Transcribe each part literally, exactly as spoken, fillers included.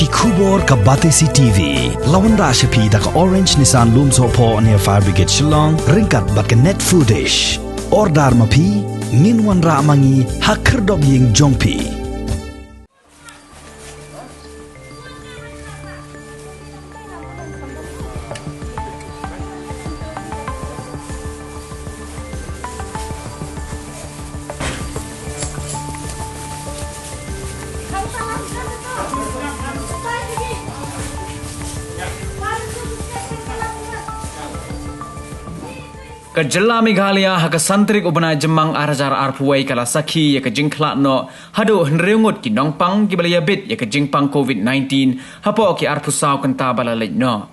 Khubor ka Batesi T V la wanrah sha phi da ka Orange Nissan Lumsohphoh near Fire Brigade Shillong ryngkat bad ka Net Foodish. Order ma phi, ngin wanrah ma ngi ha khyrdop ïing jong phi. Ka jylla Meghalaya ha ka san tarik u bnai Jymmang ar hajar arphew wei ka la sakhi ïa ka jingkhlad noh haduh hynriew ngut ki nongpang kiba la ïabit ïa ka jingpang covid nineteen hapoh ki arphew saw kynta ba la leit noh.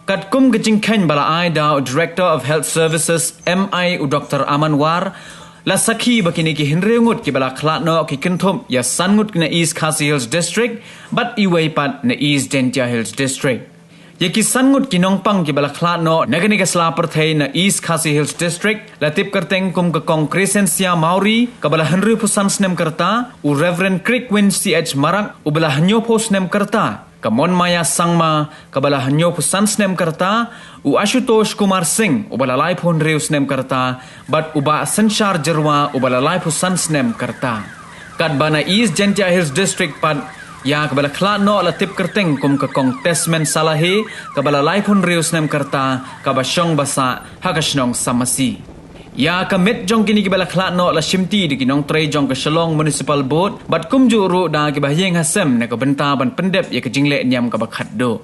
Katkum ka jingkheiñ ba la ai da u Director of Health Services M I u Doctor Aman War, la sakhi ba kine ki hynriew ngut kiba la khlad noh ki kynthup ïa san ngut na East Khasi Hills District bad iwei pat na East Jaintia Hills District. Ïa ki san ngut ki nongpang kiba la khlad noh na kane ka sla pyrthei na East Khasi Hills District la tip kyrteng kum ka Kong Crescencia Mawrie kaba la hynriewphew san snem ka rta, u Reverend Crickwin C H Marak uba la hynñiewphew snem ka rta, ka Monmaya Sangma kaba la hynñiewphew san snem ka rta, u Ashutosh Kumar Singh uba la laiphew hynriew snem ka rta, bad u Bah Synshar Jyrwa uba la laiphew san snem ka rta. Katba na East Jaintia Hills District pat, ïa kaba la khlad noh la tip kyrteng kum ka Kong Tesmen Salahe kaba la laiphew hynriew snem ka rta, kaba shong ba sah ha ka shnong Samasi. Ïa ka met jong kine kiba la khlad noh la shimti da ki nongtrei jong ka Shillong Municipal Board bad kumjuh ruh da kiba ha ïing ha sem na ka bynta ban pyndep ïa ka jingleh niam kaba khatduh.